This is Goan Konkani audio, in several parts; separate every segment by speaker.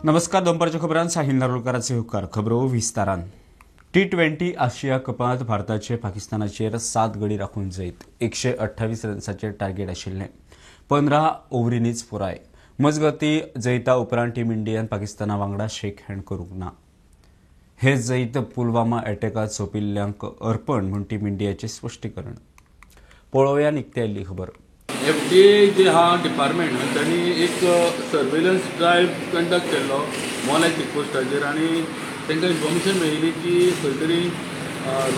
Speaker 1: नमस्कार, दनपारच्या खबरांत साहिल नारोलकाराचे उपकार. खबरो विस्तारान. T20 आशिया कपांत भारताचे पाकिस्तानाचेर 7 गडी राखून जैत. 128 रन्साचेर टार्गेट आशिल्लें. 15 ओव्हरींनीच पुराय. मजगती जैता उपरांत टीम इंडियान पाकिस्ताना वांगडा शेक हँड करूंक ना. हे जैत पुलवामा अटॅकांत सोंपिल्ल्यांक अर्पण म्हूण टीम इंडियाचें स्पश्टीकरण. पळोवया निकती आयिल्ली खबर.
Speaker 2: एफडीए जे हा डिपार्टमेंट तांणी एक सर्वेलन्स ड्रायव्ह कंडक्ट केल्लो मोलाय चेकपोस्टाचेर आनी तांकां इन्फॉर्मेशन मेळिल्ली की खंय तरी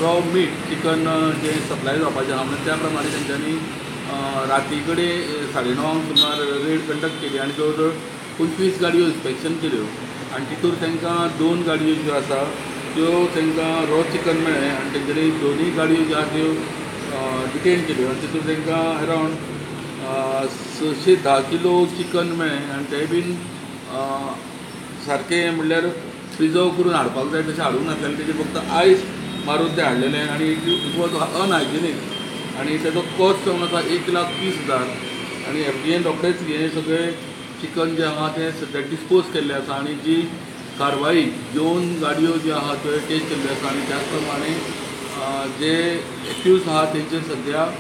Speaker 2: रॉ मीट चिकन जें सप्लाय जावपाचें आहा म्हणून त्या प्रमाणे तेंच्यांनी राती कडेन 9:30 सुमार रेड कंडक्ट केली आनी जवळ जवळ 25 गाडयो इन्स्पेक्शन केल्यो आनी तितूर तांकां 2 गाडयो ज्यो आसा त्यो तांकां रॉ चिकन मेळ्ळें आनी तेंच्यांनी दोनूय गाडयो ज्यो आहा त्यो डिटेन केल्यो आनी तितूर तांकां अरावंड 610 किलो चिकन मेळ्ळें आनी तें बीन सारकें म्हणल्यार प्रिजर्व करून हाडपाक जाय तशें हाडूंक नासलें, तेजेर फक्त आयस मारून तें हाडलेलें आनी it was unhygienic आनी तेजो कॉस्ट जावन आसा 1,30,000 आनी एफडीएन रोखडेंच हें सगळें चिकन जें आहा तें सद्या डिस्पोज केल्लें आसा आनी जी कारवाई 2 गाडयो ज्यो आहा त्यो टेस्ट केल्ल्यो आसा आनी त्याच प्रमाणे जे एक्यूज आहा तेंचेर सद्या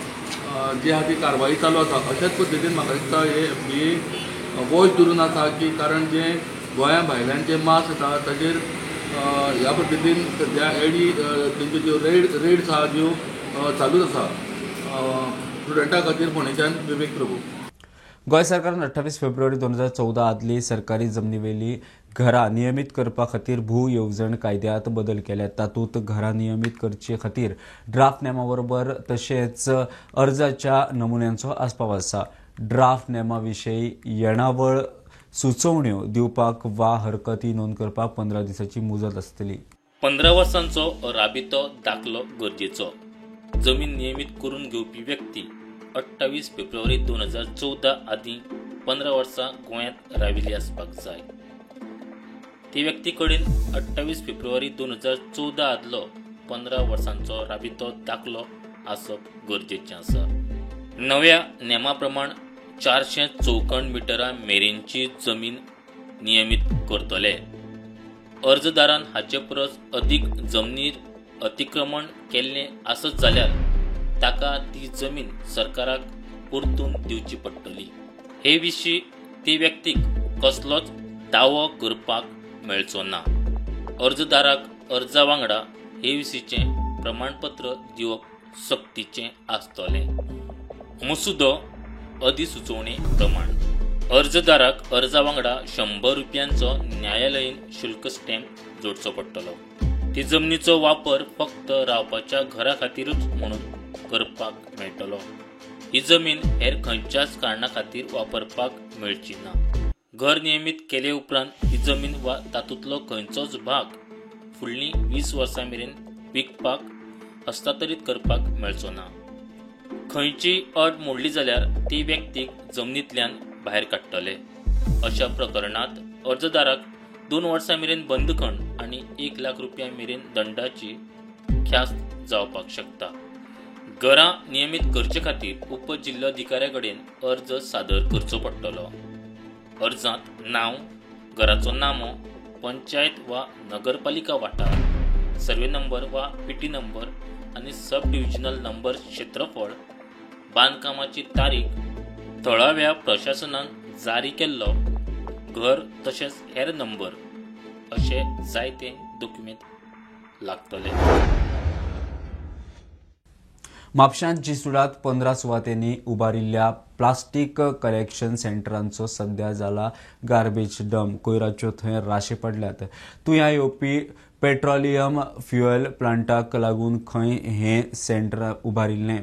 Speaker 2: जी आहा ती कारवाई चालू आसा. अशाच पद्दतीन म्हाका दिसता हे एफडीए वॉच धरून आसा की कारण जें गोंया भायल्यान जें मास येता ताजेर ह्या पद्दतीन सद्या एडी तेंच्यो ज्यो रेड्स आहा ज्यो चालूच आसा. स्टुडंटा खातीर फोंडेच्यान विवेक प्रभू.
Speaker 1: गोंय सरकारान 28 फेब्रुवारी 2014 आदली सरकारी जमनीवेली घरां नियमीत करपा खातीर भू येवजण कायद्यांत बदल केल्यात. तातूंत घरां नियमीत करचे खातीर ड्राफ्ट नेमा बरोबर तशेंच अर्जाच्या नमुन्यांचो आस्पाव आसा. ड्राफ्ट नेमा विशीं येणावळ सुचोवण्यो दिवपाक वा हरकती नोंद करपाक 15 दिसांची मुजत आसतली.
Speaker 3: 15 वर्सांचो राबितो दाखलो गरजेचो. जमीन नियमीत करून घेवपी व्यक्ती 28 फेब्रुवारी 2014 आदीं 15 वर्सां गोंयांत राविल्ली आसपाक जाय. ते व्यक्ती कडेन 28 फेब्रुवारी 2014 आदलो 15 वर्सांचो राबितो दाखलो आसप गरजेचें आसा. नव्या नेमा प्रमाण 400 चौखण मिटरां मेरेनची जमीन नियमीत करतले. अर्जदारान हाचे परस अदीक जमनीर अतिक्रमण केल्लें आसत जाल्यार ताका ती जमीन सरकाराक परतून दिवची पडटली. हे विशीं ते व्यक्तीक कसलोच दावो करपाक मेळचो ना. अर्जदाराक अर्जा वांगडा हे विशींचें प्रमाणपत्र दिवप सक्तीचें आसतलें. मसुदो अधिसुचोवणे प्रमाण अर्जदाराक अर्जा वांगडा 100 रुपयांचो न्यायालयीन शुल्क स्टॅम्प जोडचो पडटलो. ती जमनीचो वापर फक्त रावपाच्या घरा खातीरूच म्हणून करपाक मेळटलो. ही जमीन हेर खंयच्याच कारणा खातीर वापरपाक मेळची ना. घर नियमीत केले उपरांत ही जमीन वा तातूंतलो खंयचोच भाग फुडलीं 20 वर्सां मेरेन विकपाक हस्तांतरीत करपाक मेळचो ना. खंयचीय अट मोडली जाल्यार ती व्यक्तीक जमनींतल्यान भायर काडटले. अशा प्रकरणांत अर्जदाराक 2 वर्सां मेरेन बंदखण आनी 1 लाख रुपया मेरेन दंडाची ख्यास्त जावपाक शकता. घरां नियमीत करचे खातीर उपजिल्लोधिकाऱ्या कडेन अर्ज सादर करचो पडटलो. अर्जांत नांव, घराचो नामो, पंचायत वा नगरपालिका वाठार, सर्वे नंबर वा पीटी नंबर आनी सब डिव्हिजनल नंबर, क्षेत्रफळ, बांदकामाची तारीख, थळाव्या प्रशासनान जारी केल्लो घर तशेंच हेर नंबर अशे जायते दोक्युमेंत लागतले.
Speaker 1: म्हापशांत जिसुडात 15 सुवातेंनी उबारिल्ल्या प्लास्टीक कलेक्शन सेंटरांचो सध्या जाला गार्बेज डंप. कोयराच्यो थंय राशी पडल्यात. तुया येवपी पेट्रोलियम फ्युएल प्लांटाक लागून खंय हें सेंटर उबारिल्लें.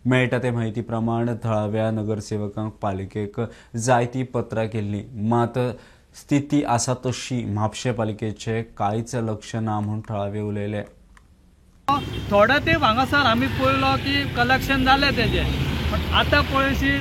Speaker 1: मेळटा ते म्हायती प्रमाण थळाव्या नगरसेवकांक पालिकेक जायतीं पत्रां केल्लीं, मात स्थिती आसा तशी म्हापशें पालिकेचें कांयच लक्ष ना म्हूण थळावे उलयले.
Speaker 4: थोडे तेंप हांगासर आमी पळयलो की कलेक्शन जालें तेजें, पण आतां पळयशी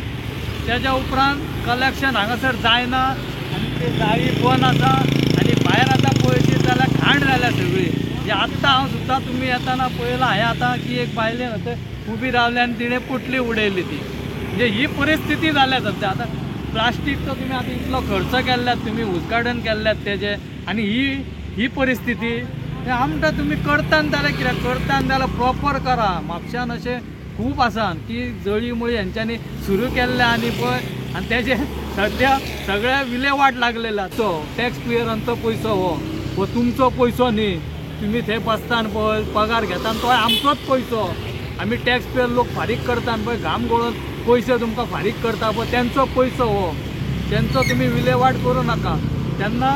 Speaker 4: तेज्या उपरांत कलेक्शन हांगासर जायना आनी ते जाळी बंद आसा आनी भायर आतां पळयशी जाल्यार घाण जाल्या सगळी. आत्तां हांव सुद्दां तुमी येताना पळयलां हांवें आतां की एक बायलेन थंय उबी रावली आनी तिणें पोटली उडयली ती. म्हणजे ही परिस्थिती जाल्या सद्या. आतां प्लास्टीकचो तुमी आतां इतलो खर्च केल्ल्यात, तुमी उद्घाटन केल्ल्यात तेजे, आनी ही ही परिस्थिती. आमकां तुमी करतान जाल्यार कित्याक करतान जाल्यार प्रॉपर करा. म्हापश्यान अशें खूब आसा की जळी मुळी हेंच्यांनी सुरू केल्लें आनी पळय आनी तेजे सद्या सगळ्या विलेवाट लागलेला. तो टॅक्स पेयरांचो पयसो हो तुमचो पयसो न्ही. तुमी थंय बसतान पळय पगार घेता तो आमचोच पयसो. आमी टॅक्स पेयर लोक फारीक करता पळय, घाम गळोवन पयशे तुमकां फारीक करता पळय, तेंचो पयसो हो, तेंचो तुमी विलेवाट करूं नाका. तेन्ना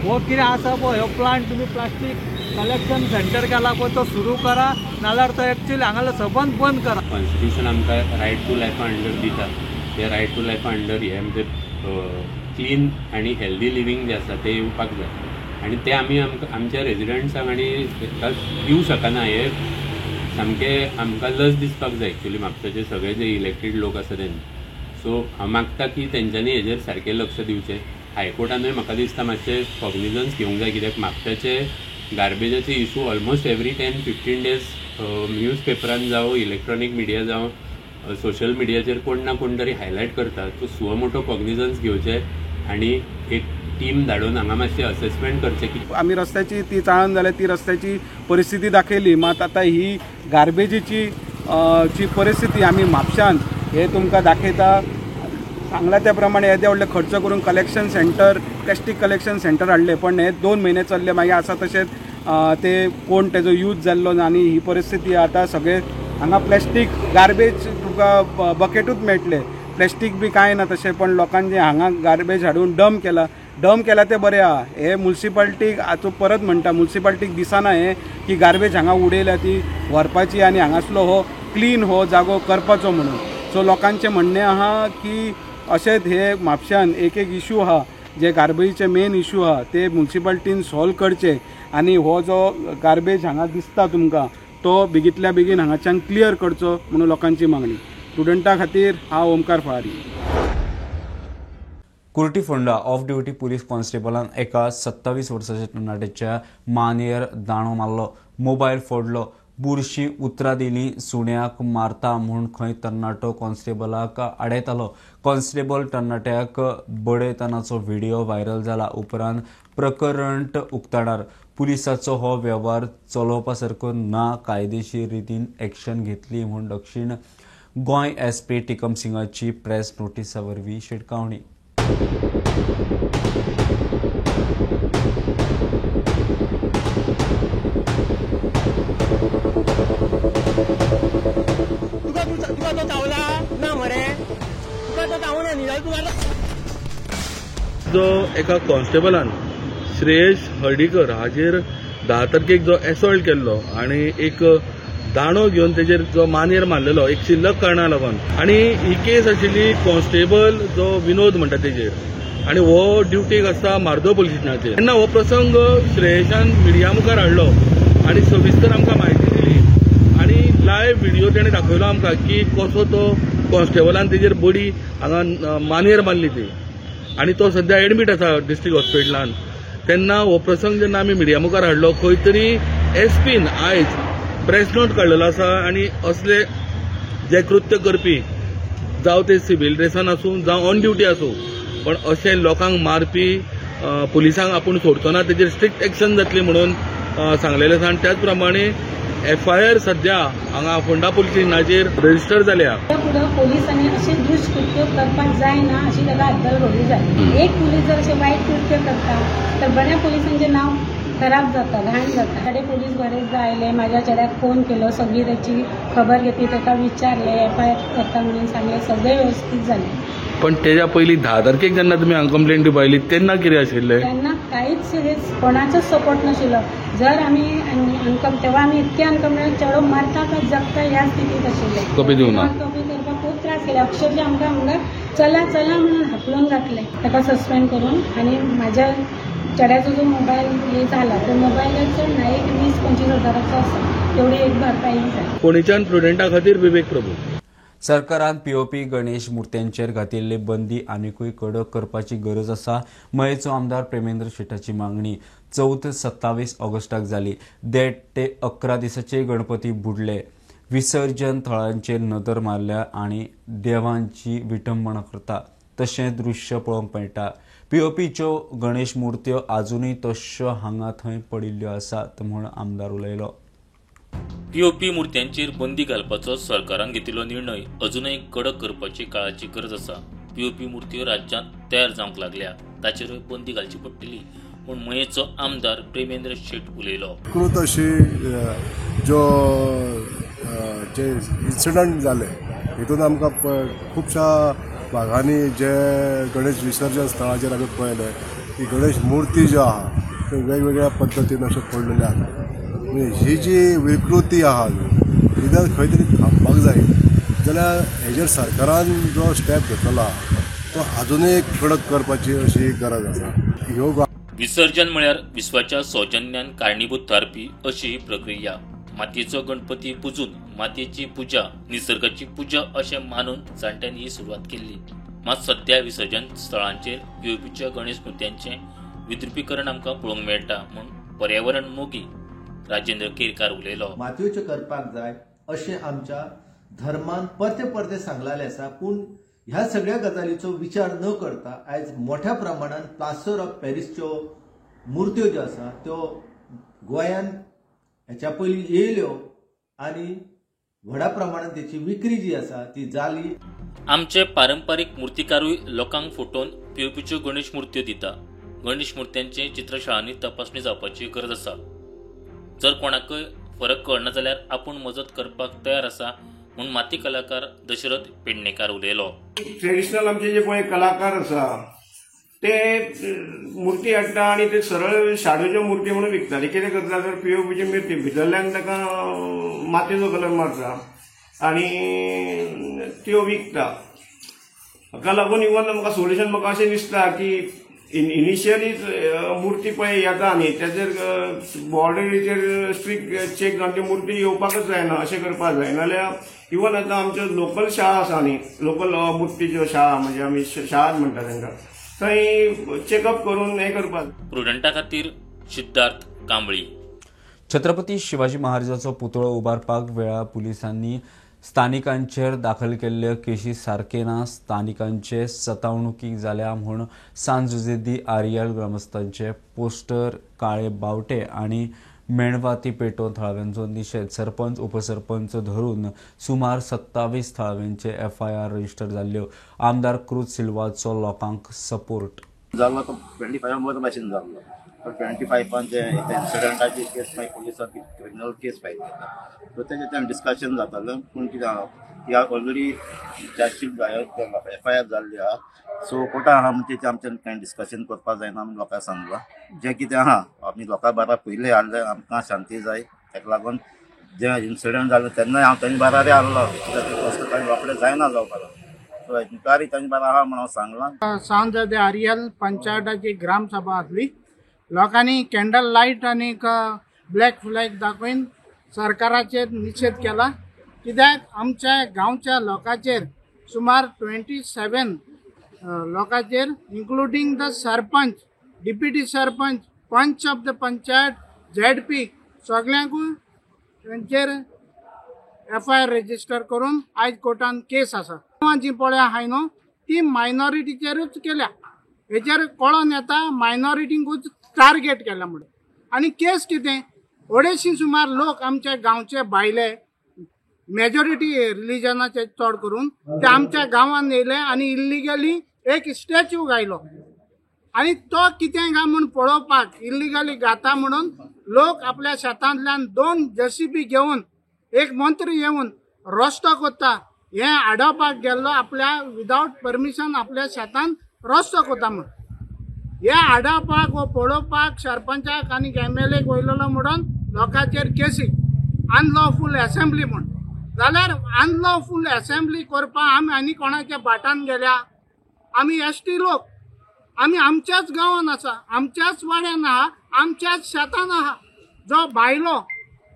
Speaker 4: हो कितें आसा पळय हो प्लांट तुमी प्लास्टीक कलेक्शन सेंटर केला पळय तो सुरू करा, नाल्यार तो एक्चुअली हांगासर सबंद बंद करा.
Speaker 5: कॉन्स्टिट्यूशन आमकां रायट टू लायफा अंडर दिता. ते रायट टू लायफा अंडर हे आमचे क्लीन आनी हेल्दी लिवींग जें आसा तें येवपाक जाय आनी तें आमी आमच्या रेजिडंट्सांक आनी ताका दिवं शकना. हे सामकें आमकां लज दिसपाक जाय एक्चुअली म्हापशाचे सगळे जे इलेक्टेड लोक आसा तेंचे. सो हांव मागता की तेंच्यांनी हेजेर सारकें लक्ष दिवचें. हायकोर्टानूय म्हाका दिसता मातशें कॉग्निजन्स घेवंक जाय, कित्याक म्हापशाचे गार्बेजाचे issue almost every 10-15 days news पेपरान जावं, इलेक्ट्रॉनीक मिडिया जावं, सोशल मिडियाचेर कोण ना कोण तरी हायलायट करता. सो सुओ मोटो कॉग्निजन्स घेवचें आनी एक टीम धाडून हांगा मातशें असेसमेंट करचें की
Speaker 6: आमी रस्त्याची ती चाळण जाल्या ती रस्त्याची परिस्थिती दाखयली. मात आतां ही गार्बेजीची जी परिस्थिती आमी म्हापशान हे तुमकां दाखयता. सांगला त्या प्रमाणे येदे व्हडले खर्च करून collection centre, plastic collection centre हाडले, पण हे 2 म्हयने चल्ले, मागीर आसा तशेंच ते कोण तेजो यूज जाल्लो ना. आनी ही परिस्थिती आतां सगळे हांगा प्लास्टीक गार्बेज तुका बकेटूच मेळटले, प्लास्टीक बी कांय ना तशें, पण लोकांनी हांगा गार्बेज हाडून डंप केला. डंप केला तें बरें आहा. हे मुन्सिपाल्टीक आतां परत म्हणटा, मुन्सिपाल्टीक दिसना हें की गार्बेज हांगा उडयल्या ती व्हरपाची आनी हांगासलो हो क्लीन हो जागो करपाचो म्हणून. सो लोकांचें म्हणणें आहा की अशेंच हे म्हापशान एक एक इशू आहा, जे गार्बेजीचे मेन इशू आहा ते मुन्सिपाल्टीन सॉल्व करचे आनी हो जो गार्बेज हांगा दिसता तुमकां तो बेगींतल्या बेगीन हांगाच्यान क्लियर करचो म्हणून लोकांची मागणी. स्टुडंटा खातीर हांव Omkar Falari.
Speaker 1: Kurti Ponda off duty police कॉन्स्टेबलान एका 27 वर्साच्या तरणाट्याच्या मानेर दाणो मारलो, मोबायल फोडलो, बुरशी उतरां दिली, सुण्याक मारता म्हूण खंय तरणाटो कॉन्स्टेबलाक आडयतालो. कॉन्स्टेबल तरणाट्याक बडयतनाचो व्हिडिओ व्हायरल जाला. उपरांत प्रकरण उक्ताडार. पुलिसाचो हो वेव्हार चलोवपा सारको ना, कायदेशीर रितीन एक्शन घेतली म्हूण दक्षिण गोंय एसपी टिकम सिंगाची प्रेस नोटिसा वरवीं शिटकावणी.
Speaker 2: जो एका कॉन्स्टेबलान श्रेयश हर्डीकर हाजेर 10 तारखेक जो एसॉल्ट केल्लो आनी एक दांडो घेवन तेजेर जो मानेर मारलेलो एक शिल्लक कारणा लागून, आनी ही केस आशिल्ली कॉन्स्टेबल जो विनोद म्हणटा तेजेर, आनी हो ड्युटीक आसता मार्दोळ पुलीस स्टेशनाचेर. तेन्ना हो प्रसंग श्रेयशान मिडिया मुखार हाडलो आनी सविस्तर आमकां म्हायती दिली आनी लायव्ह व्हिडिओ तेणें दाखयलो आमकां की कसो तो कॉन्स्टेबलान तेजेर बडी हांगा मानेर मारली ती, आनी तो सद्या एडमीट आसा डिस्ट्रिक्ट हॉस्पिटलान. तेन्ना हो प्रसंग जेन्ना आमी मिडिया मुखार हाडलो, खंय तरी एसपीन आयज प्रेस नोट काडलेलो आसा आनी असले जे कृत्य करपी जावं ते सिव्हील ड्रेसान आसूं जावं ऑन ड्युटी आसूं, पण अशे लोकांक मारपी पुलिसांक आपूण सोडचो ना, तेजेर स्ट्रिक्ट एक्शन जातली म्हणून सांगलेलें आसा. आनी त्याच प्रमाणे एफआयआर सद्या हांगा फोंडा पुलीस स्टेशनाचेर रजिस्टर जाल्या.
Speaker 7: फुडें पोलिसांनी अशें दुश्कृत्य करपाक जायना अशी ताका अद्दल घडूंक जाय. एक पुलीस जर अशें वायट कृत्य करता तर बऱ्या पुलिसांचें नांव खराब जाता, घाण जाता. कडे पोलीस बरेचदा आयले, माझ्या चेड्याक फोन केलो, सगळी त्याची खबर घेतली, ताका विचारले, एफआयआर करता म्हणून सांगले, सगळे व्यवस्थित जाले.
Speaker 2: पण तेज्या पयलीं 10 तारखेक जेन्ना तुमी हांगा कंप्लेंट दिवपा आयली तेन्ना कितें आशिल्लें?
Speaker 7: तेन्ना कांयच कोणाचोच सपोर्ट नाशिल्लो. जर आमी तेव्हा आमी इतके अनकम्फर्टेबल, चेडो मारता काय जगता ह्या स्थितीत आशिल्ले.
Speaker 2: कॉपी दिवना,
Speaker 7: कॉपी करपाक खूब त्रास केले. अक्षरशः आमकां हांगा चला चला म्हणून हाकलून घातले, ताका सस्पेंड करून. आनी म्हाज्या चेड्याचो जो मोबायल हे जाला तो मोबायलाचो ना एक 20-25 हजाराचो आसा, तेवढी एक भरपाई जाय.
Speaker 2: फोंडेच्यान प्रुडंटा खातीर विवेक प्रभू.
Speaker 1: सरकारान पीओपी गणेश मूर्त्यांचेर घातिल्ली बंदी आनिकूय कडक करपाची गरज आसा, मयेचो आमदार प्रेमेंद्र शेटाची मागणी 14 27 ऑगस्टाक जाली. 1.5 ते 11 दिसाचे गणपती बुडले. विसर्जन थळांचेर नदर मारल्या आनी देवांची विटंबना करता. तशें दृश्य पळोवंक मेळटा. पीओपीच्यो गणेश मूर्त्यो आजुनूय तश्यो हांगा थंय पडिल्ल्यो आसात म्हूण आमदार उलयलो.
Speaker 3: पीओपी मूर्त्यांचेर बंदी घालपाचो सरकारान घेतिल्लो निर्णय अजुनय कडक करपाची काळाची गरज आसा. पीओपी मूर्त्यो राज्यांत तयार जावंक लागल्या, ताचेरूय बंदी घालची पडटली म्हूण मयेचो आमदार प्रेमेंद्र शेट उलयलो.
Speaker 8: कृत अशी जो जे इन्सिडंट जाले हितून आमकां खुबश्या भागांनी जे गणेश विसर्जन स्थळाचेर आमी पळयलें की गणेश मुर्ती ज्यो आहा त्यो वेगवेगळ्या पद्दतीन अश्यो पडलेल्यो आहा. म्हणजे ही जी विकृती आहा ही जर खंय तरी थांबपाक जाय जाल्यार हेजेर सरकारान जो स्टेप घेतलेलो आहा तो आजुनूय एक कडक करपाची अशी गरज आसा. ह्यो
Speaker 3: विसर्जन म्हळ्यार विश्वाच्या सौजन्यान कारणीभूत थारपी अशी ही प्रक्रिया. मातयेचो गणपती पुजून मातयेची पुजा, निसर्गाची पुजा अशें मानून जाण्ट्यांनी ही सुरवात केल्ली. मात सध्या विसर्जन स्थळांचेर पीओपीच्या गणेश मूर्त्यांचें विद्रुपीकरण आमकां पळोवंक मेळटा म्हूण पर्यावरण मोगी राजेंद्र केरकार उलयलो.
Speaker 9: मातयेच्यो करपाक जाय अशें आमच्या धर्मान परते परते सांगलेलें आसा, पूण ह्या सगळ्या गजालीचो विचार न करता आयज मोठ्या प्रमाणान प्लास्टर ऑफ पॅरिसच्यो मुर्त्यो ज्यो आसा त्यो गोंयान ह्याच्या पयलीं येयल्यो आनी व्हडा प्रमाणान तेची विक्री जी आसा ती जाली.
Speaker 3: आमचे पारंपारीक मुर्तीकारूय लोकांक फटोवन पीओपीच्यो गणेश मूर्त्यो दिता. गणेश मूर्त्यांचे चित्रशाळांनी तपासणी जावपाची गरज आसा. जर कोणाकय फरक कळना जाल्यार आपूण मजत करपाक तयार आसा म्हूण माती कलाकार दशरथ पेडणेकार उलयलो.
Speaker 10: ट्रेडिशनल आमचे जे पळय कलाकार आसा ते मुर्ती हाडटा आनी ते सरळ शाडूच्यो मुर्ती म्हणून विकताले. कितें करता तर पीओपीची मुर्ती भितरल्यान ताका मातयेचो कलर मारता आनी त्यो विकता. हाका लागून इवन म्हाका सोल्युशन म्हाका अशें दिसता की इनिशियली मुर्ती पळय येता न्ही तेजेर बॉर्डरीचेर स्ट्रिक्ट चेक जावन ती मुर्ती येवपाकच जायना अशें करपाक जाय. नाजाल्यार इवन आतां आमच्यो लोकल शाळा आसा न्ही, लोकल मुर्तीच्यो शाळा म्हणजे आमी शाळाच म्हणटा तांकां, थंय चेकअप करून हें करपाक.
Speaker 3: प्रुडंटा खातीर सिद्धार्थ कांबळी.
Speaker 1: छत्रपती शिवाजी महाराजाचो पुतळो उबारपाक वेळा पुलिसांनी स्थानिकांचेर दाखल केल्ले केशी सारके ना, स्थानिकांचे सतावणुकी जाल्या म्हूण सांत जुझे दी आरियल ग्रामस्थांचे पोस्टर, काळे बावटे आनी मेणवाती पेटोवन थळाव्यांचो निशेध. सरपंच, उपसरपंच धरून सुमार 27 थळाव्यांचे FIR register जाल्ल्यो. आमदार क्रूज सिल्वाचो लोकांक सपोर्ट
Speaker 11: जाल्लो तो 25 बरो भाशेन जाल्लो, पण 25 जे इन्सिडंटाची केस मागीर पुलिसान क्रिमिनल केस फायल केला, सो तेजें तें डिस्कशन जातालें. पूण कितें आहा ती ऑलरेडी चार्जशीट FIR जाल्ली आहा, सो कोर्टा आहा म्हणजे आमच्यान कांय डिस्कशन करपाक जायना. आमी लोकांक सांगलां जें कितें आहा आमी लोकां बारा पयलें हाडलें, आमकां शांती जाय. ताका लागून जें इन्सिडंट जालें तेन्नाय हांव तेंचे बारारे आहलो, कित्याक कांय रोखडें जायना जावपाक, सो इन्क्वायरी तेंचे बारा आहा म्हूण हांव सांगलां.
Speaker 12: सांत दे आरियल पंचायताची ग्रामसभा आसली, लोकांनी कॅन्डल लायट आनी ब्लॅक फ्लॅग दाखोवन सरकाराचेर निशेध केला. कित्याक आमच्या गांवच्या लोकांचेर सुमार 27 लोकांचेर including the sarpanch, deputy sarpanch, panch of the panchayat, ZP सगळ्यांकूय तांचेर FIR register करून आयज कोर्टान केस आसा. जी पळय आहाय न्हू ती मायनॉरिटीचेरूच केल्या, हेचेर कळोन येता मायनॉरिटींकूच टार्गेट केला म्हणून. आनी केस कितें, 250 सुमार लोक आमच्या गांवचे भायले मेजॉरिटी रिलिजनाचे चड करून ते आमच्या गांवांत येयले आनी इल्लिगली एक स्टॅच्यू घायलो आनी तो कितें काय म्हूण पळोवपाक इल्लिगली घाता म्हणून लोक आपल्या शेतांतल्यान 2 JCB घेवन एक मंत्री येवन रस्तो कोत्ता हें आडोवपाक गेल्लो, आपल्या विदावट परमिशन आपल्या शेतान रस्तो कोत्ता म्हूण हे आडावपाक वो पळोवपाक सरपंचाक आनी MLA वयलेलो म्हणून लोकांचेर केसी अनलॉफूल एसेंब्ली म्हूण. जाल्यार अनलॉफूल एसेंब्ली करपाक आमी आनी कोणाच्या बाटान गेल्या? आमी ST लोक, आमी आमच्याच गांवान आसा, आमच्याच वाड्यान आहा, आमच्याच शेतान आहा. जो भायलो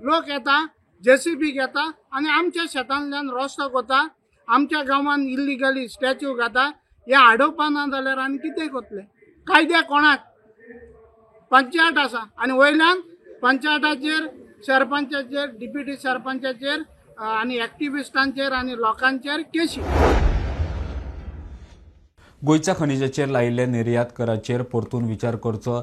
Speaker 12: लोक येता JCB घेता आनी आमच्या शेतांतल्यान रस्तो कोता, आमच्या गांवान इल्लिगली स्टॅच्यू घाता, हे आडोवपा ना जाल्यार आनी कितें करतले? कायद्या कोणाक पंचायत आसा आनी वयल्यान पंचायताचेर, सरपंचाचेर, डिप्युटी सरपंचाचेर आनी एक्टिविस्टांचेर आनी लोकांचेर केशी.
Speaker 1: गोंयच्या खनिजाचेर लायिल्ल्या निर्यात कराचेर परतून विचार करचो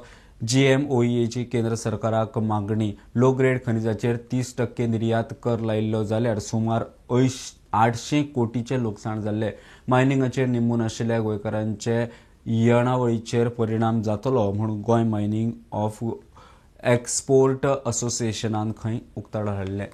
Speaker 1: जीएमओईएची केंद्र सरकाराक मागणी. लो ग्रेड खनिजाचेर 30% निर्यात कर लायिल्लो जाल्यार सुमार 800 कोटीचें लुकसाण जाल्लें. मायनिंगाचेर निंबून आशिल्ल्या गोंयकारांचे येणावळीचेर परिणाम जातलो म्हूण गोंय मायनिंग ऑफ एक्सपोर्ट असोसिएशनान खंय उक्ताडार हाडलें.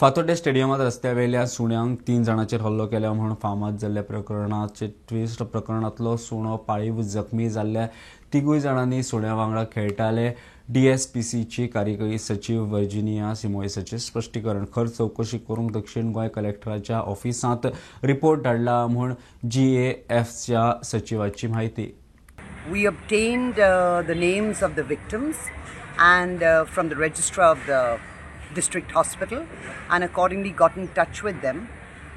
Speaker 1: फातोड्डें स्टेडियमांत रस्त्यावेल्या सुण्यांक 3 जाणांचेर हल्लो केला म्हूण फामाद जाल्ल्या प्रकरणाचे ट्विस्ट. प्रकरणांतलो सुणो पाळीव जखमी जाल्ल्या 3 जाणांनी सुण्या वांगडा खेळटाले. डीएसपीसीची कार्यकारी सचीव वर्जिनिया सिमोयसाचें स्पश्टीकरण. खर चवकशी करूंक दक्षिण गोंय कलेक्टराच्या ऑफिसांत रिपोर्ट धाडला म्हूण जीएएफच्या सचिवाची म्हायती.
Speaker 13: We obtained the names of the victims and from the registrar of the district hospital and accordingly got in touch with them,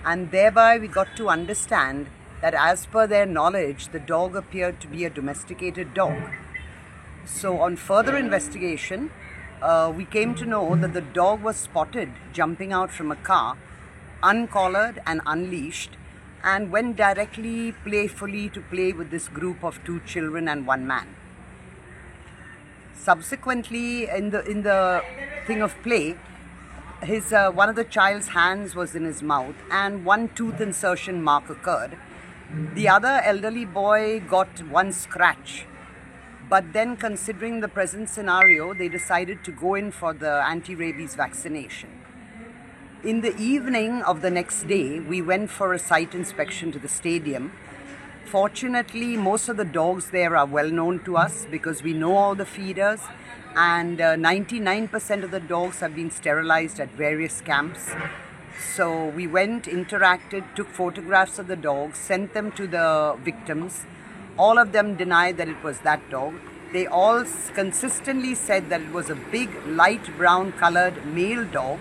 Speaker 13: and thereby we got to understand that as per their knowledge the dog appeared to be a domesticated dog. So on further investigation we came to know that the dog was spotted jumping out from a car uncollared and unleashed and went directly playfully to play with this group of 2 children and 1 man. Subsequently, in the thing of play, his one of the child's hands was in his mouth and 1 tooth insertion mark occurred. The other elderly boy got 1 scratch. But then, considering the present scenario, they decided to go in for the anti-rabies vaccination. In the evening of the next day, we went for a site inspection to the stadium. Fortunately, most of the dogs there are well known to us because we know all the feeders, and 99% of the dogs have been sterilized at various camps. So we went, interacted, took photographs of the dogs, sent them to the victims. All of them denied that it was that dog. They all consistently said that it was a big light brown colored male dog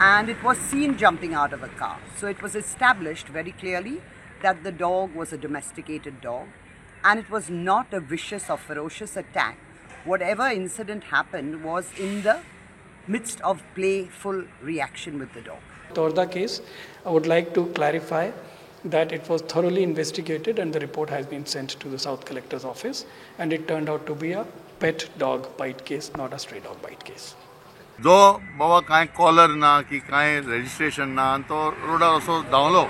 Speaker 13: and it was seen jumping out of a car. So it was established very clearly that the dog was a domesticated dog and it was not a vicious or ferocious attack. Whatever incident happened was in the midst of playful reaction with the dog.
Speaker 14: Torda case, I would like to clarify that it was thoroughly investigated and the report has been sent to the South Collector's office, and it turned out to be a pet dog bite case, not a stray dog bite case.
Speaker 15: जो बाबा कांय कॉलर ना की कांय रजिस्ट्रेशन ना आनी तो रोडार असो धांवलो,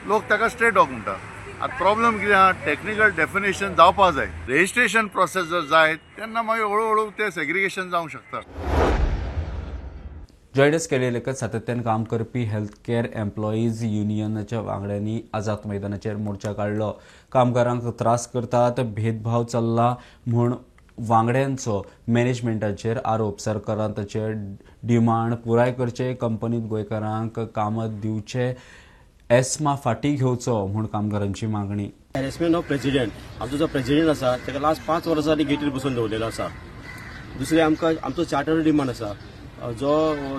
Speaker 15: लोक ताका स्ट्रे डॉग म्हणटा. आतां प्रॉब्लम कितें आहा, टॅक्निकल डेफिनेशन जावपा जाय. रजिस्ट्रेशन प्रोसेस जर जायत तेन्ना मागीर हळू हळू तें सेग्रिगेशन जावंक शकता.
Speaker 1: जॉयडस केलेलेकत सातत्यान काम करपी हेल्थ केअर एम्प्लॉईज युनियनाच्या वांगड्यांनी आझाद मैदानाचेर मोर्चा काडलो. कामगारांक त्रास करतात, भेदभाव चल्ला म्हूण वांगड्यांचो मॅनेजमेंटाचेर आरोप. सरकारान ताचे डिमांड पुराय करचे, कंपनीत गोंयकारांक कामत दिवचे, एस्मा फाटी घेवचो म्हूण कामगारांची मागणी.
Speaker 16: हॅरेसमेंट ऑफ प्रेजिडेंट, आमचो जो प्रेजिडेंट आसा ताका लास्ट 5 वर्सां जालीं गेटीर बसून दवरलेलो आसा. दुसरें आमकां आमचो चार्टर डिमांड आसा जो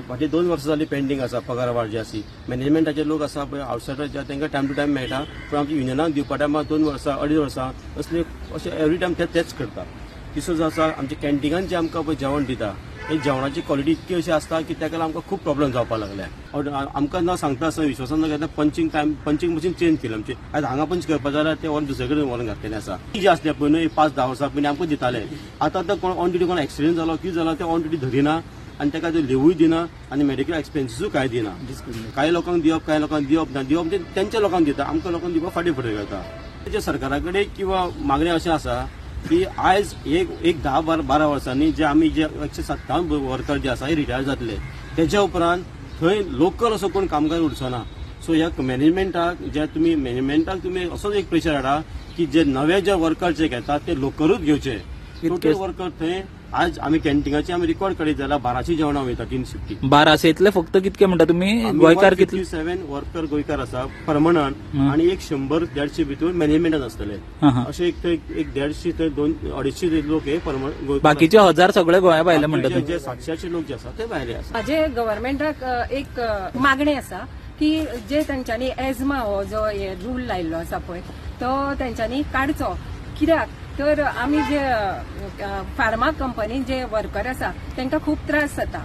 Speaker 16: फाटीं 2 वर्सां जालीं पेंडींग आसा. पगार वाड जी आसी मॅनेजमेंटाचे लोक आसा पळय आवटसायडर जे तांकां टायम टू टायम मेळटा, पूण आमच्या युनियनाक दिवपा टायमार 2 वर्सां 2.5 वर्सां असले अशें एवरी टायम ते तेच करता. तिसरो जो आसा आमच्या कॅन्टिनान जे आमकां पळय जेवण दिता हे जेवणाची क्वॉलिटी इतकी अशी आसता की ताका लागून आमकां खूब प्रॉब्लम जावपाक लागल्या. आमकां न सांगता आसतना विश्वासान न घेता punching time punching machine change केली आमची. आयज हांगा पंच करपा जाल्यार ते व्हरून दुसरे कडेन व्हरून घातलेले आसा. जी आसले पळय न्हय 5-10 वर्सां पयलीं आमकां दिताले, आतां आतां कोण ऑन ड्युटी कोण एक्सिडंट जालो कितें जालो ते ऑन ड्युटी धरिना आनी ताका ते लिवूय दिना आनी मेडिकल एक्सपेन्सीसूय कांय दिना. कांय लोकांक दिवप कांय लोकांक दिवप ना, दिवप म्हणजे तेंच्या लोकांक दिता, आमकां लोकांक दिवप फाटीं फुडें करता. तेच्या सरकारा कडेन किंवा मागणी अशें आसा की आयज एक 10-12 वर्सांनी जे आमी जे 157 वर्कर जे आसा हे रिटायर जातले, तेच्या उपरांत थंय लोकल असो कोण कामगार उरचो ना. सो ह्या मॅनेजमेंटाक जे तुमी मॅनेजमेंटाक तुमी असोच एक प्रेशर हाडा की जे नवे जे वर्कर जे घेतात ते लोकरूच घेवचे. टोटल वर्कर थंय आज आमी कॅन्टिनाचे आमी रिकॉर्ड काडीत जाल्यार 1200 जेवणां वयता 3 शिफ्टी.
Speaker 17: 1200 फक्त कितके म्हणटा तुमी गोंयकार? कितले
Speaker 16: 7 वर्कर गोंयकार आसा परमनंट आनी एक 100-150 भितर मॅनेजमेंटान आसतले. अशे एक 150 ते 200-250 लोक हे परमनंट,
Speaker 17: बाकीचे 1000 सगळे गोंया भायले म्हणटा.
Speaker 16: जे 700 लोक जे आसा ते भायले आसा.
Speaker 18: म्हाजे गव्हर्मेंटाक एक मागणें आसा की जे तांच्यांनी एजमा हो जो रूल लायिल्लो आसा पळय तो तांच्यांनी काडचो. कित्याक तर आमी जे फार्मा कंपनीन जे वर्कर आसा तांकां खूब त्रास जाता.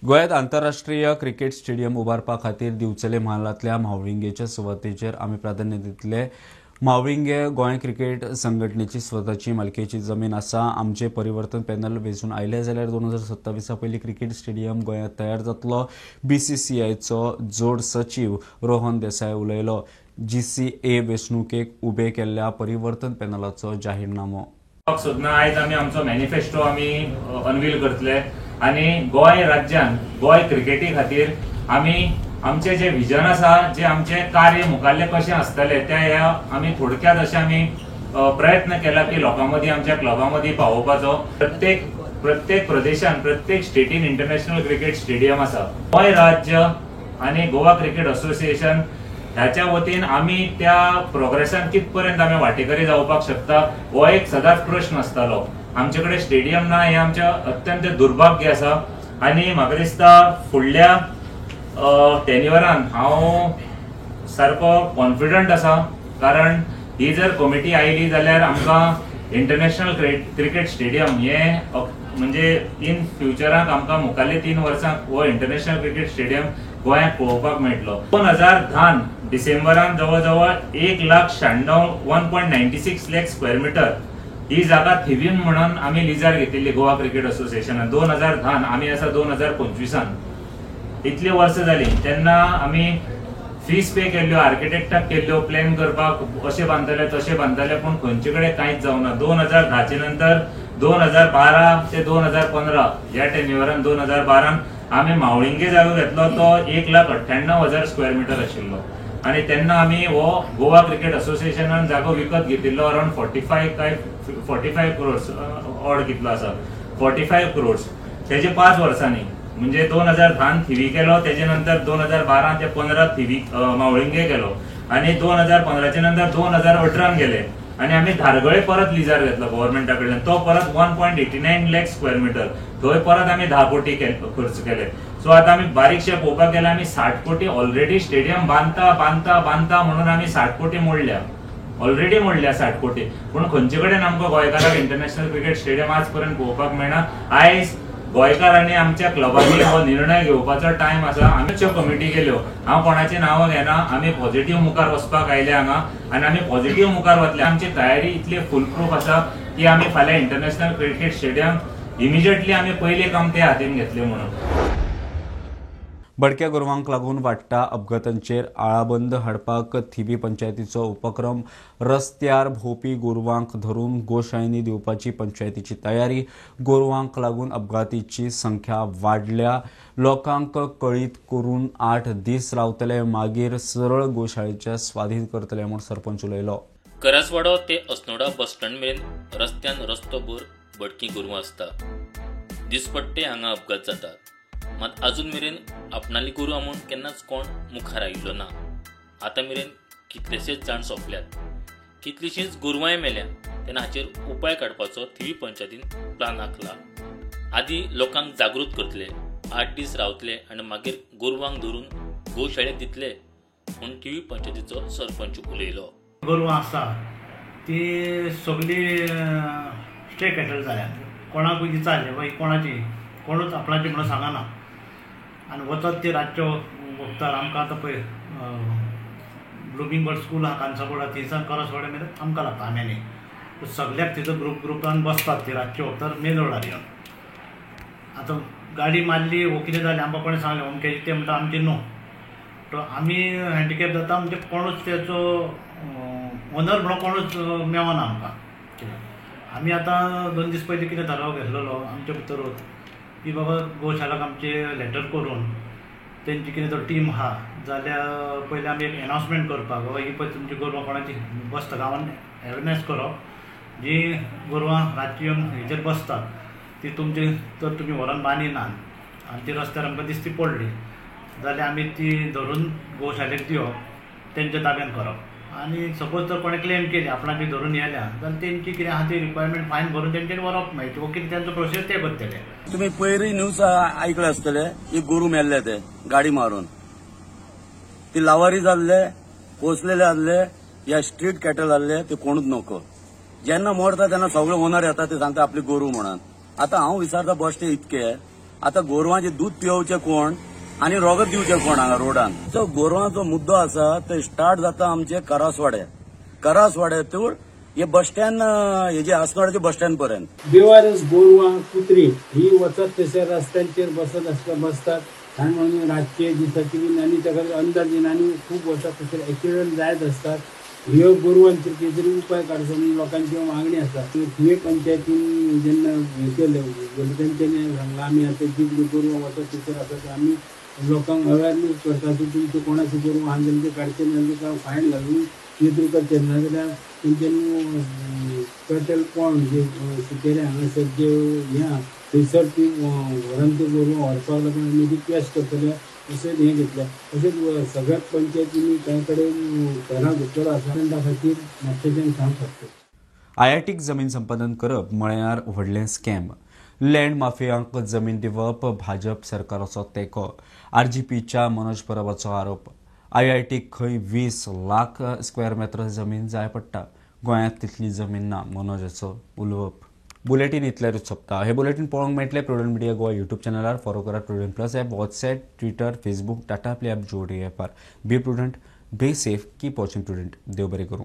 Speaker 1: गोंयांत आंतरराष्ट्रीय क्रिकेट स्टेडियम उबारपा खातीर दिवचले म्हालांतल्या म्हावळिंगेच्या सुवातेचेर आमी प्राधान्य दितले. म्हावळिंगे गोंय क्रिकेट संघटनेची स्वताची मालकेची जमीन आसा. आमचे परिवर्तन पॅनल वेंचून आयले जाल्यार 2027 पयलीं क्रिकेट स्टेडियम गोंयांत तयार जातलो. बीसीसीआयचो जोड सचीव रोहन देसाय उलयलो. जीसीए वेंचणुकेक उबे केल्ल्या परिवर्तन पॅनलाचो जाहीरनामो
Speaker 19: सोदना. आयज आमी आमचो मॅनिफेस्टो आमी अनवील करतले आनी गोंय राज्यान गोंय क्रिकेटी खातीर आमी आमचे जे विजन आसा, जे आमचे कार्य मुखारले कशें आसतले त्या ह्या आमी थोडक्यात अशें आमी प्रयत्न केला की लोकां मदीं आमच्या क्लबां मदीं पावोवपाचो. प्रत्येक प्रत्येक प्रदेशान प्रत्येक स्टेटीन इंटरनॅशनल क्रिकेट स्टेडियम आसा. गोंय राज्य आनी गोवा क्रिकेट असोसिएशन ह्याच्या वतीन आमी त्या प्रोग्रेसान कित पर्यंत आमी वांटेकरी जावपाक शकता हो एक सदांच प्रश्न आसतालो. आमचे कडेन स्टेडियम ना हें आमचें अत्यंत दुर्भाग्य आसा आनी म्हाका दिसता फुडल्या टेन्युअरान हांव सारको कॉन्फिडंट आसा, कारण ही जर कमिटी आयली जाल्यार आमकां इंटरनॅशनल क्रिकेट स्टेडियम हें म्हणजे इन फ्युचराक आमकां मुखारले 3 वर्सांक हो इंटरनॅशनल क्रिकेट स्टेडियम गोंयांत पळोवपाक मेळटलो. 2010 डिसेंबरान जवळ जवळ 1,96,000 1.96 लाख स्क्वेअर मिटर ही जागा थिवीन म्हणून आमी लिजार घेतिल्ली गोवा क्रिकेट असोसिएशनान. 2010 आमी आसा 2025 इतली वर्सां जाली तेन्ना आमी फीस पे केल्ल्यो, आर्किटेक्टाक केल्ल्यो, प्लॅन करपाक अशें बांदतले तशें बांदतले, पूण खंयचे कडेन कांयच जावना. 2010 नंतर 2012 ते 2015 ह्या टेन्युअरान 2012 आमी म्हावळिंगे जागो घेतलो तो 1,98,000 स्क्वेअर मिटर आशिल्लो आनी तेन्ना आमी हो गोवा क्रिकेट असोसिएशनान जागो विकत घेतिल्लो अरावंड 45 काय 45 क्रोर्स ऑड कितलो आसा 45 क्रोर्स. तेजे 5 वर्सांनी म्हणजे 2010 थिवी केलो, तेजे नंतर 2012 ते 15 थिवी म्हावळिंगे केलो आनी 2015 नंतर 2018 गेले आनी आमी धारगळे परत लिजार घेतलो गव्हर्मेंटा कडल्यान, तो परत 1.89 लाख स्क्वेअर मिटर, थंय परत आमी 10 कोटी खर्च केले. सो आतां आमी बारीकशे पळोवपाक गेल्यार आमी 60 कोटी ऑलरेडी स्टेडियम बांदता बांदता बांदता म्हणून आमी 60 कोटी मोडल्या, ऑलरेडी मोडल्या 60 कोटी. पूण खंयचे कडेन आमकां गोंयकारांक इंटरनॅशनल क्रिकेट स्टेडियम आज पर्यंत पळोवपाक मेळना. आयज गोंयकारांनी आमच्या क्लबांनी हो निर्णय घेवपाचो टायम आसा. आमच्यो कमिटी केल्यो, हांव कोणाची नांवां घेना, आमी पॉझिटिव्ह मुखार वचपाक आयले हांगा आनी आमी पॉझिटिव्ह मुखार वतले. आमची तयारी इतली फुल प्रूफ आसा की आमी फाल्यां इंटरनॅशनल क्रिकेट स्टेडियम इमिजिएटली आमी पयलें काम ते हातीन घेतले म्हणून.
Speaker 1: बडक्या गोरवांक लागून वाडटा अपघातांचेर आळाबंद हाडपाक थिवी पंचायतीचो उपक्रम. रस्त्यार भोंवपी गोरवांक धरून गोशाळेंनी दिवपाची पंचायतीची तयारी. गोरवांक लागून अपघातीची संख्या वाडल्या. लोकांक कळीत करून 8 दीस रावतले, मागीर सरळ गोशाळेच्या स्वाधीन करतले म्हूण सरपंच उलयलो.
Speaker 3: करासवाडो ते अस्नोडा बस स्टँड मेरेन रस्त्यान रस्तो भर बडकी गोरवां आसता. दिसपट्टे हांगा अपघात जातात. मात अजून मेरेन आपणाली गोरवां म्हूण केन्नाच कोण मुखार आयिल्लो ना. आतां मेरेन कितलेशेच जाण सोंपल्यात, कितलीशींच गोरवांय मेल्या. तेन्ना हाचेर उपाय काडपाचो थिवी पंचायतीन प्लान आंखला. आदी लोकांक जागृत करतले, 8 दीस रावतले आनी मागीर गोरवांक धरून गोशाळेक दितले म्हूण थिवी पंचायतीचो सरपंच उलयलो.
Speaker 20: गोरवां आसा ती सगळी स्ट्रे कॅटल जाल्या, कोणाकूय विचारले बाई कोणाची कोणूच आपणाची म्हणून सांगना आनी वचत ते रातच्यो वखदार. आमकां आतां पळय ब्लुमिंग बर्ड स्कूल आहा कांसाबोडा, थंयसान करसवाड्या मेरेन आमकां लागता आम्यांनी सगल्याक थंयसर ग्रुप ग्रुपान बसतात ते रातचे वखदार मेन रोडार येवन. आतां गाडी मारली वो कितें जालें आमकां कोणें सांगलें अमकें तें म्हणटा आमचें न्हू, तो आमी हँडिकॅप जाता म्हणजे कोणूच तेचो ओनर म्हणून कोणूच मेळना आमकां. आमी आतां 2 दीस पयलीं कितें थाराव घेतलेलो आमचे भितरूच की बाबा गोशालाक आमचे लेटर करून तेंची कितें तो टीम आहा जाल्यार पयलीं आमी एक एनावन्समेंट करपाक बाबा ही पळय तुमची गोरवां कोणाची बसता गांवान एवेरनेस करप, जी गोरवां रातची येवन हेचेर बसतात ती तुमची तर तुमी व्हरोन बांदिनात आनी ती रस्त्यार आमकां दिसती पडली जाल्यार आमी ती धरून गोशालेक दिवप, तेंच्या ताब्यान करप. आनी सपोज जर कोणें क्लेम केली आपणाची धरून येल्या जाल्यार तेंची कितें आहा ती रिक्वायरमेंट फायन भरून तेंच्यानी व्हरप मागीर वो कितें तेंचो प्रोसेस ते करतले.
Speaker 21: तुमी पयरूय न्यूज आयकले आसतले, एक गोरू मेल्ले ते गाडी मारून, ती लावारी जाल्ले, पोसलेले आहले या स्ट्रीट कॅटल आहले, ते कोणूच नको. जेन्ना मोडता तेन्ना सगळे ओनर येता ते सांगता आपली गोरू म्हणून. आतां हांव विचारता बश्टे इतके आतां गोरवांचें दूद पियोवचें कोण आनी रोगत दिवचें कोण हांगा रोडान? जो गोरवांचो मुद्दो आसा तो स्टार्ट जाता आमचे करासवाडे, करासवाड्यातून हे बस स्टँड, हेजे आसनोड्याचे बस स्टँड पर्यंत.
Speaker 4: बेवारस गोरवां कुत्री ही वचत थंयसर रस्त्यांचेर बसत आसता बसतात आनी म्हणून रातचे दिसाची बीन आनी ताका अंदाज येना आनी खूब वचत थंयसर एक्सिडंट जायत आसतात. ह्यो गोरवांचेर कितें तरी उपाय काडचो म्हणून लोकांची मागणी आसा. तुवें पंचायतीन जेन्ना हें केलें तेंच्यांनी सांगलां आमी आतां जी गोरवां वचत थंयसर आसा ते आमी लोकांक अवेरनेस करता की तुमचें कोणाचें गोरवां आहा जाल्यार तें काडचें ना जाल्यार फायन घालून कितें तरी करचें, नाजाल्यार तेंच्यांनी कॅटल पॉन्ड जे सिकेरे हांगासर जे हें आहा थंयसर ती व्हरून ती गोरवां व्हरपाक लागून आमी रिक्वेस्ट करतले अशें हें घेतलें. तशेंच सगळ्याच पंचायतींनी कांय कडेन ठराव घेतलेलो आसा त्या खातीर म्हापशेंच्यान काम करता.
Speaker 1: आयआयटीक जमीन संपादन करप म्हळ्यार व्हडलें स्कॅम. लँड माफियांक जमीन दिवप भाजप सरकाराचो तेंको. आरजीपीच्या मनोज परबाचो आरोप. आयआयटीक खंय 20 लाख स्क्वेअर मेत्र जमीन जाय पडटा, गोंयांत तितली जमीन ना, मनोजाचो उलोवप. बुलेटीन इतल्यारूच सोंपता. हे बुलेटीन पळोवंक मेळटलें प्रुडंट मिडिया गोवा यूट्यूब चॅनलार. फॉलो करात Prudent plus app, WhatsApp, Twitter, Facebook, Tata play app, जोडी ॲपार. Be prudent, be safe, keep watching Prudent. देव बरें करूं.